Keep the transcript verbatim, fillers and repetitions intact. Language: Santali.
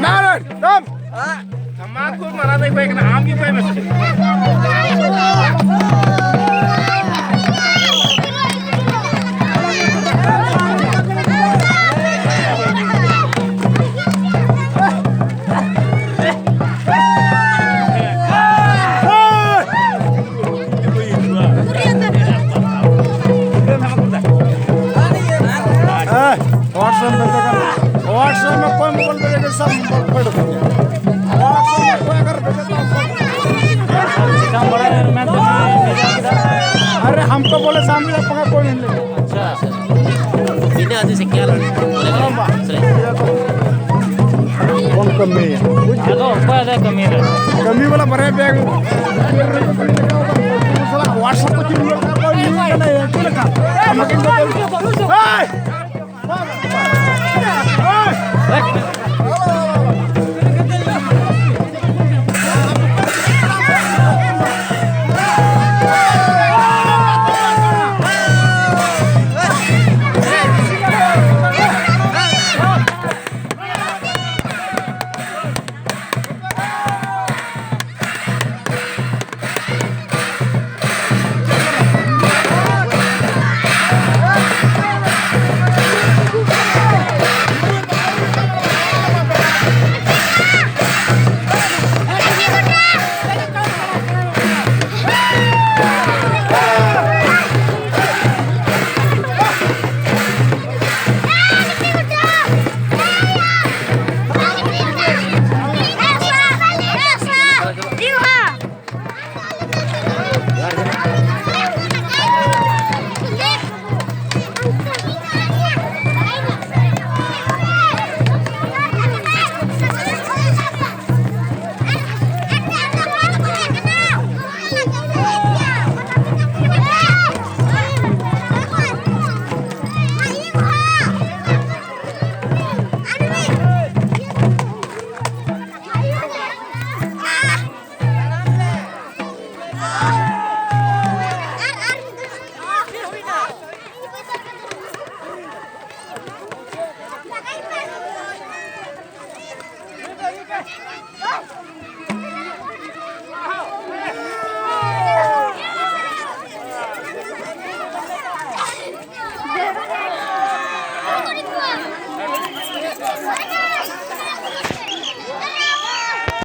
ᱱᱟᱨᱟᱭᱚᱱ, ᱫᱟᱢ᱾ ᱛᱟᱢᱟᱠᱩ ᱢᱟᱱᱟ ᱫᱚᱭ ᱠᱚᱭ ᱠᱟᱱᱟ, ᱟᱢ ᱜᱮ ᱠᱚᱭ ᱢᱮ᱾ ᱦᱮᱸ, WhatsApp में देखो, WhatsApp में कोई मोबाइल पे देखो, सब मोबाइल पे देखो। WhatsApp में कोई अगर भेजे तो हमको चिकन बड़ा है, मैं तो नहीं भेजा किधर? अरे, हमको बोले सामने पका कोई नहीं लेगा। अच्छा। बिना आदमी से क्या लड़-, बोलेगा? हाँ, बा-, चले। कौन कम नहीं है? ᱟᱫᱚ ᱚᱠᱚᱭ ᱟᱫᱚᱭ ᱠᱟᱹᱢᱤᱭᱮᱫᱟ? ᱠᱟᱹᱢᱤ ᱵᱟᱞᱟ ᱵᱟᱨᱭᱟ ᱵᱮᱜᱽ᱾ WhatsApp ᱠᱚ ᱪᱮᱫ ᱞᱮᱠᱟ? ᱪᱮᱫ ᱞᱮᱠᱟ? ᱦᱮᱸ!